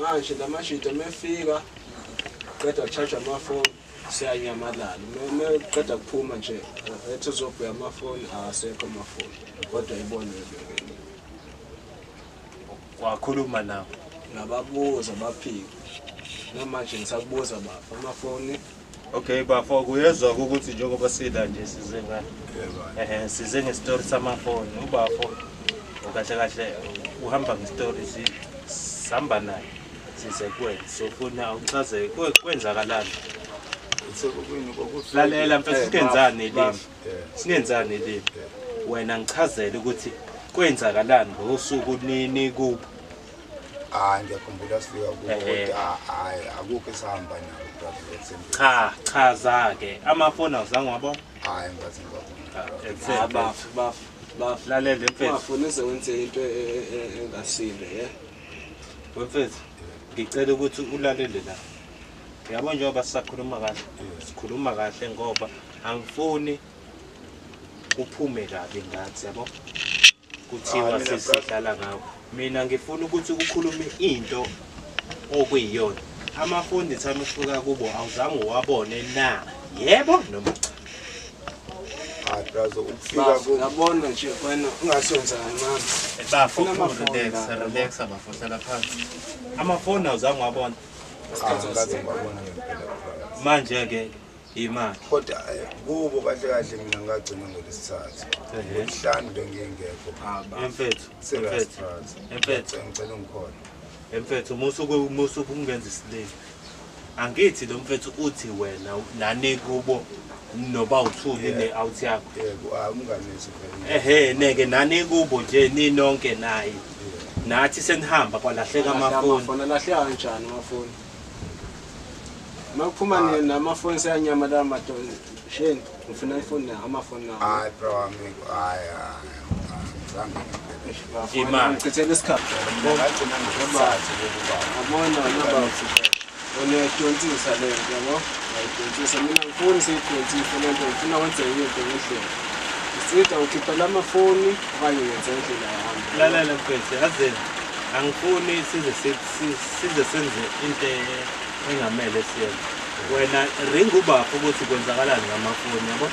Manje lamajita mefika qeda charge amafoni siyanyamalala. Meqeda kuphuma nje ethi uzobheka amafoni asekho amafoni. Kodwa ibona bengene. Wakhuluma nawo. Ngababuza baphika. Namanje ngisakubuza baba amafoni. Okay bafo kuyezwa ukuthi njengoba sila nje size ngani. Yebo. Size ngestory samafoni ubafo kahle kahle uhamba ngestory sihamba naye size kuwena sofuna uchaze kwenzakalani. Lalela mfethu singenzani limi. Singenzani limi. Wena ngichazele ukuthi kwenzakalani ngosuku nini kubo. Hayi ngiyakhumbula sifika kubo kodwa hayi akukho esihamba nabo brother. Cha chaza ke amafoni awuzange wabona. Hayi ngathi ngibabona. Bafu lalela mfethu. Bafuna uze into engasile ye. Mfethu ngicela ukuthi ulalele la. Yabo njengoba sisakhuluma kahle. Sikhuluma kahle ngoba angifuni uphume kabi ngathi yabo. Kuthiwa sesidlala ngawo. Mina ngifuna ukuthi ukhulume into okuyiyona. Amafoni time ufika kubo awuzange uwabone na? Yebo noma cha? Hayi brazo ukufika kubo. Yabona nje wena ungasonza kancane. Bafo relax relax bafo hlala phansi. Amafoni awuzange uwabona. Angikaze ngibabona ngempela. Manje ke imali. Kodwa kubo kahle kahle mina ngagcina ngolesithathu. Ngolesihlanu bengingekho. Mfethu, mfethu. Mfethu, ngicela ungikhona. Mfethu musuku kungenza isilima. Angithi lo mfethu uthi wena nani kubo noba uthuli ne-out yakho. Yebo, umngane vele. Ehhe neke nani kubo nje ninonke naye. Nathi senihamba kwalahleka amafoni. Amafoni alahleka kanjani amafoni? Makuphuma nina amafoni seyanyamalala madoda. Shane, ngifuna ifoni amafoni nawo. Hayi bro wami, hayi zange. Imali. Ngichithele isikhathi. Ngagcina ngolesithathu kubo baba. Yabona wena baba. Uyayidontisa le nto yabo. Uyayidontisa mina ngifuni siyidontise le nto ngifuna wenze into ngendlela. Isida ukhipha lamafoni okanye ngenze indlela yami. Lalela mfethu, yazini angifuni size senze into engamele siyenze. Wena ring ubafo ukuthi kwenzakalani ngamafoni yabo.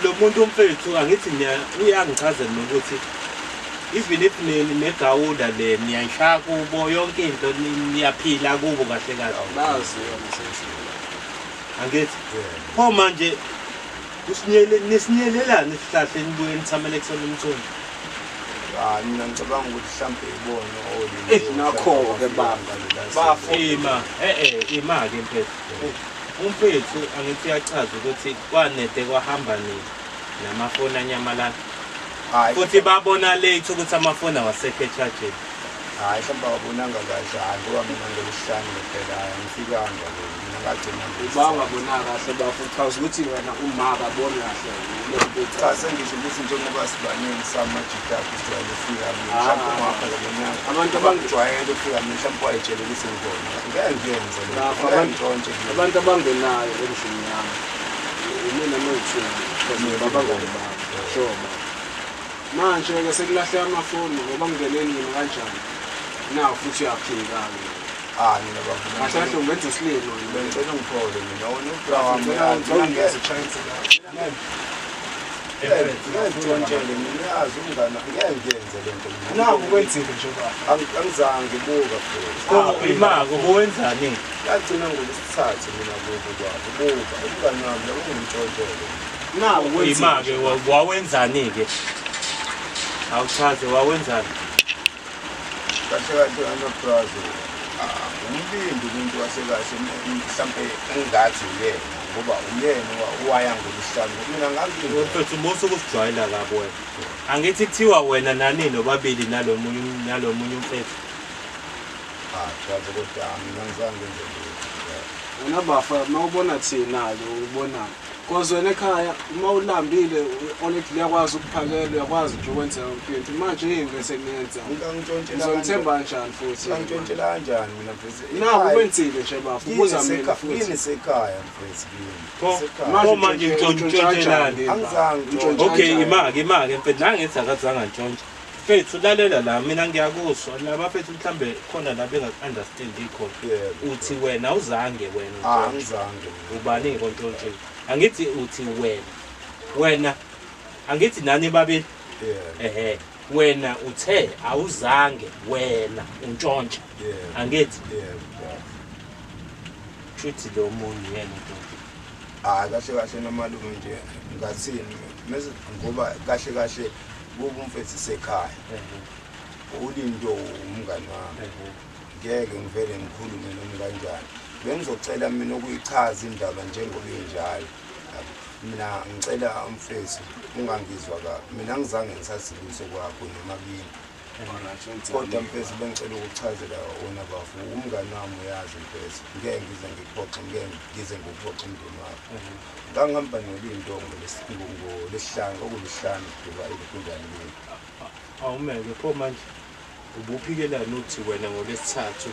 Lo muntu umfethu angithi uyangichazela nokuthi even if negawula le niyayishaya kubo yonke into niyaphila kubo kahle kahle. Bazi yona sesi. Angithi pho manje nisinyelelani isihlahla enibuye nithamele kusona umthunzi? Hayi mina ngicabanga ukuthi mhlambe ibona olini. Nakho-ke baba. Bafo ima ima ke mfethu. Umfethu angithi uyachaza ukuthi kwanede kwahamba nini namafoni anyamalala. Futhi babona late ukuthi amafoni awasekho echargeni. Hayi mhlawumbe awabonanga kahle, hayi ngoba mina ngolesihlanu ngempela angifikanga mina ngagcina Uba ungabona kahle bafo uchaza ukuthi wena uma akaboni kahle. Cha sengisho ukuthi njengoba sibaningi samajita sijwayele ufika mina mhlawumbe ungapha ngonyaka. Abantu abangijwayele ufika mina mhlawumbe wayetshela ukuthi ngikhona. Ngeke ngiyenze lokho. Abantu abangenayo endlini yami. Mina noyithuba because babangani bami. Sure. Manje ke sekulahleka amafoni ngoba ngingene nini kanjani? Nawu futhi uyaphika ke. Ah mina bafuna. Kahle kahle ungenza isilimo Bengicela ungiphole mina wena ubra wami. ngicela chance la. Ngeke mina yazi umngane ngeke ngiyenze le nto mina. Naku kwenzile nje baba. Angizange ngibuka futhi. Imako uwenzani? Ngagcina ngolesithathu mina kubo baba. Buka umngane wami lo ungitshontshele. Naku kwenzile. Imake wawenzani ke? Awuchaze wawenzani? Kahle kahle wena brazo. Umlindi umuntu wasekahle mhlambe engathi uyena ngoba uyena waya ngolesihlanu. Mina ngangilinde. Mfethu musu ukusijwayela kabi wena. Angithi kuthiwa wena nani nobabili nalomunye umfethu. Ah brazo kodwa mina ngizange ngenze lutho. Wena bafa mawubona thina ke ubonani. Cause wena ekhaya uma ulambile already uyakwazi ukuphakela uyakwazi nje ukwenza yonke into. Manje yini bese niyenza? Ngangitshontshela kanjani futhi? Ngangitshontshela kanjani mina mfethu? Naku kwenzile nje bafu ubuza mina futhi. Yini sekhaya mfethu kimi? Pho manje ngitshontshontshelani? Angizange. Okay imake mfethu nangithi akazange antshontshe. Mfethu lalela la, mina ngiyakuzwa laba mfethu, mhlambe khona la bengaku-understand khona. Yebo. Uthi wena awuzange wena Ah, untshontshe. angizange mina. Ubani-ke ontshontshile? Angithi uthi wena angithi nani babili? Yebo. Ehhe, wena uthe awuzange wena untshontshe. Yebo. Angithi Yebo baba. shuthi lo munye yena untshontshe. Hayi, kahle kahle nomalume nje ngathini mase, ngoba kahle kahle kuba umfethu sekhaya, ulindo umngani wami, ngeke ngivele ngikhulume noma kanjani. Bengizocela mina ukuyichaza indaba njengoba injalo. Mina ngicela umfethu ungangizwa kabi, mina ngizange ngithathe lutho kwakho noma kini, kodwa mfethu bengicela ukuchazela wona bafo, umngani wami, uyazi mfethu, ngeke ngize ngikuphoxe, ngeke ngize ngikuphoxe umndeni wakho. Ngangihamba nolindo ngolesihlanu, kwakulesihlanu kuba ilokhunjani leli. Awumeke pho manje ubuphikelani uthi wena ngolesithathu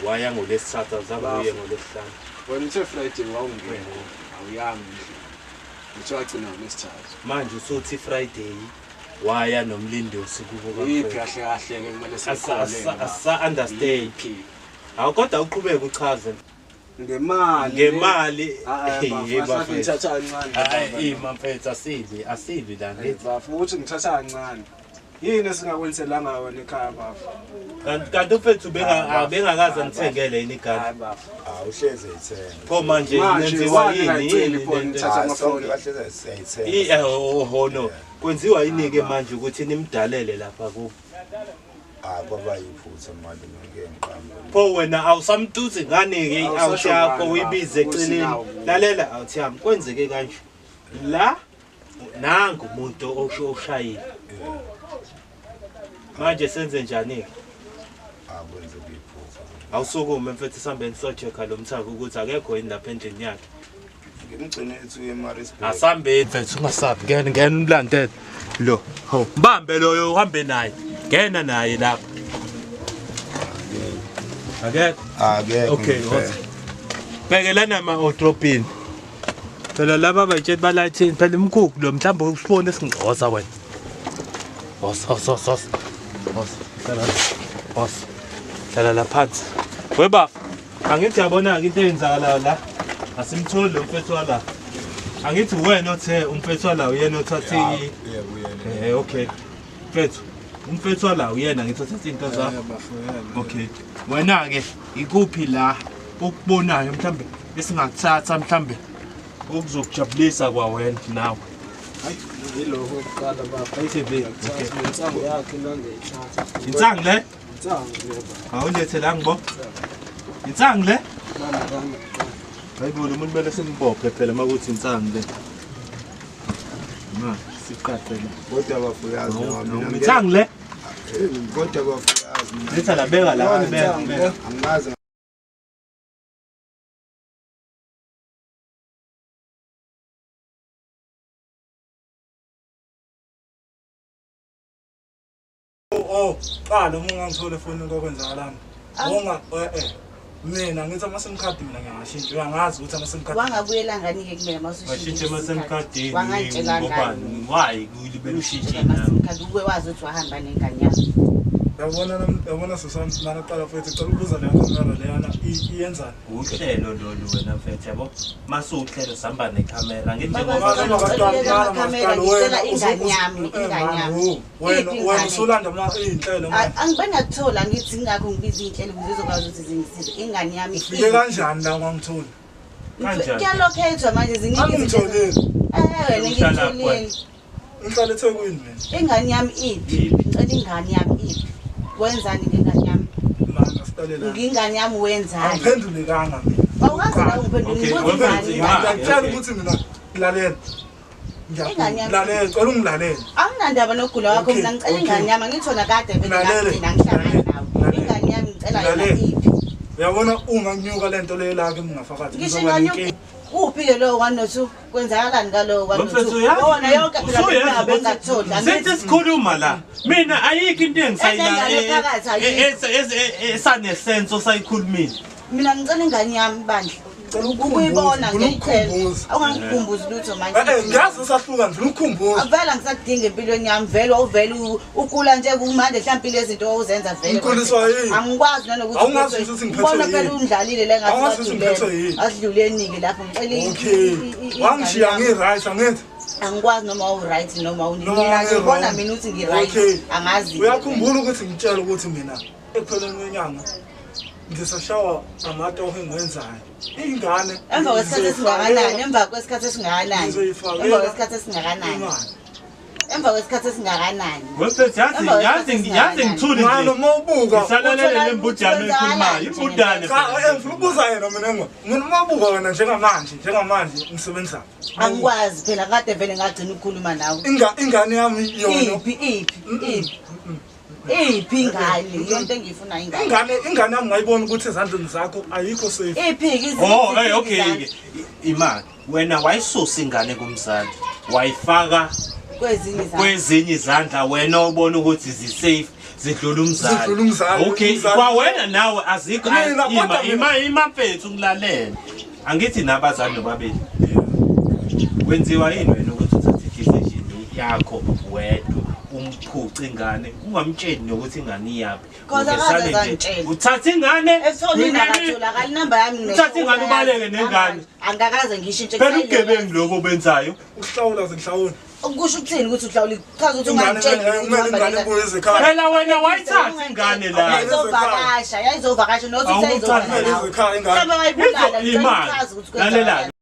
waya ngolesithathu, awuzange uye ngolesihlanu? Wena uthe Friday wawungena, awuyanga endlini, uthe wagcina ngolwesithathu. Manje usuthi Friday waya nomlindosi kubo Yiphi kamfethu. kahle kahle-ke kumele siyikhole? Asa-understand. Yiphi? Awu, kodwa uqhubeke uchaze. Ngemali. Ngemali. Hayi, Hey, bafo, bafethu. ngithatha kancane. Hayi, ima mfethu, asibi asibi la ngithi. Bafo, ukuthi ngithatha kancane, yini esingakwenzelanga wena ekhaya, bafo? Kanti umfethu bengakaze angithengele yini igadi? Hayi bafo. Awuhleze eyithenga. Pho manje Manje, nenziwa wani yini ngayiceli yini pho lento? nithatha Hayi, sonke amafoni. kahle siyayithenga. Oho no, kwenziwa yini-ke manje ukuthi nimdalele lapha kubo? Hayi, kwaba yiphutha malume, ngeke ngiqambe. Pho wena awusamtuzi ngani-ke i-out Awusasho yakho ngani, uyibize bafo, eceleni? ukuthi nawu. Lalela out yami, kwenzeke kanje la, nangu umuntu osho oshayile. Manje senze njani-ke? Akwenzeka iphutha. Awusukume mfethu, sihambeni so-check-a lo mthako ukuthi akekho yini lapha endlini yakhe. Ngimgcine ethi uye eMaritzburg. Asambeni mfethu, ungasabi, ngena ngena umlandele lo. Hawu, mbambe loyo uhambe naye, ngena naye lapha. Akekho? Akekho. Okay, ngempela. Bhekelana ma-odrobhini phela laba bayitshela balayithini phela imkhukhu lo, mhlawumbe usibone esingcoza wena. Os os os os os, hlala la. Os, hlala la phansi webafa. Angithi yabona-ke into eyenzakalayo la, asimtholi lo mfethu wala. Angithi wena othe umfethu wala uyena othathe Yebo, uyena. Okay mfethu, umfethu wala uyena ngithi othathe iy'nto zakho. Bafo, yena. Okay, wena-ke ikuphi la okubonayo mhlambe esingakuthatha, mhlambe okuzokujabulisa kwawena nawe? Hayi, yilokho okuqala bafo. I-TV, okay. Insangu yakhe la ngiyayithatha. Insangu le? Insangu le bafo. Awulethe la ngibo insangu le. Bamba bamba kuqala. Hayi bo, lo muntu kumele simbophe phela uma kuthi insangu le. Ma siqaqe la. Kodwa bafo uyazi noma mina ngeke- Insangu le. Kodwa bafo uyazi mina. Letha la, beka la, Yona beka insangu beka. le. Angazi. Oh, qala uma ungangithola efonini kwakwenzakalani? Unga mina ngithi ama-sim card mina ngiyangashintsha. Uyangazi ukuthi ama-sim card Wangabuyela ngani-ke kumina? Washintsha ama-sim card Wangantshela ngobani? ngani? Why kulibele ushintshile? Ama-sim card ukube wazi ukuthi wahamba nengane yami. Yabona yabona sisami lana, qala futhi cela ukubuza, leya khamera leyana iyenzani? Uhlelo lolu wena mfethu, yabo, masuwuhlelo sihamba nekhamera, ngithi Baba, njengoba sicela ukuyeka amakhamera, ngicela ingane yami, ingane yami. Wena Iphi wena ingane? usulanda ma iy'nhlelo manje. Angibe ngiyakuthola, ngithi ingakho ngibiza iy'nhlelo ukuze izokwazi ukuthi zingisize ingane yami. Ufike kanjani la ungangitholi? Kanjani? Kuyalokhethwa manje, ziningi izinto. Angingitholile. Wena Uhlala ngitholile. Ngihlala eThekwini mina. Ingane yami iphi? Iphi? Ngicela ingane yami iphi? Wenzani ngengane yami? Manje asiqale la. Ngingane yami wenzani? Angiphendulekanga mina. Awukaze la ungiphendule. Okay, Ngibuza wemfethu, ingane imali. yami. Ngiyakutshela Okay. ukuthi mina lalela. Ingane yami. Lalela, cela ungilalele. Anginandaba nokugula kwakho. Okay, Mina ngicela okay. ingane yami, angithona kade vele Lalela, ngagcina ngihlangana nawe. lalela. Ingane yami ngicela yona Lalela. iphi? Uyabona uma kunyuka lento leyo la kimi ngaphakathi Ngisho ngizoba ingane. nenkinga. Uphi-ke lowo one no two? Kwenzakalani ngalowo one no Mfethu, two? uyazi Wona yonke phela usuyazi mina ukuthi bengakutholi. sithi sikhuluma la, mina ayikho into Enengane phakathi, ayikho. esanesense osayikhulumile. Mina ngicela ingane yami bandla. Ngicela Ukuyibona ukukhumbuza, ngifuna ngiyayicela. ukukhumbuza. Awungangikhumbuzi lutho manje. Eh, eh, ngiyazi usahluka ngifuna ukukhumbuza. Vele angisakudingi empilweni yami vele wawuvele ugula nje kumanje mhlawumbe lezi zinto owuzenza vele. Ngikhuliswa yini? Angikwazi nanokuthi Awungazi ukuthi ngiphethwe Ubona phela yini? undlalile le ngathi Awungazi ukuthi ngiphethwe yini? Asidluleni-ke lapho ngicela Okay. Wangishiya ngi-right angithi? Angikwazi noma u-right noma uni. Noma Mina ngibona ngi-wrong. mina ukuthi ngi-right. Okay. Angazi. Uyakhumbula ukuthi ngitshela ukuthi mina ekupheleni kwenyanga ngisashawa amatoho engiwenzayo. Ingane Emva kwesikhathi esingakanani? Emva kwesikhathi esingakanani? Ngizoyifakela Emva kwesikhathi esingakanani? imali. Emva kwesikhathi esingakanani? Wemfethu yazi Emva yazi kwesikhathi yazi ngithuli Ngalo nje. uma ubuka Ngisalalele le mbudane oyikhulumayo. Imbudane. Cha, ngifuna ukubuza yena mina ngo. Mina uma ubuka wena njengamanje, njengamanje ngisebenzaphi? Angikwazi phela kade vele ngagcina ukukhuluma nawe. Ingane yami yona. Iphi iphi iphi? Iphi ingane? Yonke engiyifuna ingane. Ingane yami ngayibona ukuthi ezandleni zakho ayikho safe. Iphi ke Oh, hey okay ke. Imali. Wena wayisusa ingane kumzali. Wayifaka Kwezinye izandla. kwezinye izandla wena obona ukuthi zi-safe zidlula umzali. Zidlula umzali, Okay, umzali. kwawena nawe azikho Mina, ima kodwa mina- ima ima mfethu ngilalele. Angithi nabazali nobabili. Wenziwa yini wena ukuthi uthathe i-decision yakho wedwa umphuce ingane ungamtsheli nokuthi ingane iyaphi. Kodwa Uvesane akaze nje, angitshele. Uthatha ingane Efonini uyinike- akatholakali inamba yami ngine- Uthathe ingane ubaleke nengane. Angakaze ngishintshe Phela ubugebengu lobo obenzayo. Ukuhlawula zinhlawula. Kusho ukuthini ukuthi uhlawula? Chaza ukuthi Ingane ungangitsheli ukuthi kumele uhamba ingane nengane. ibuye ezekhaya. Phela wena wayithatha ingane la. Yayizovakasha, yayizovakasha nokuthi Awukuthandi yayizovakasha. Ezekhaya ingane. Mhlawumbe wayibulala, Imali. ngicela uchaze ukuthi Lalela kwenzakalani.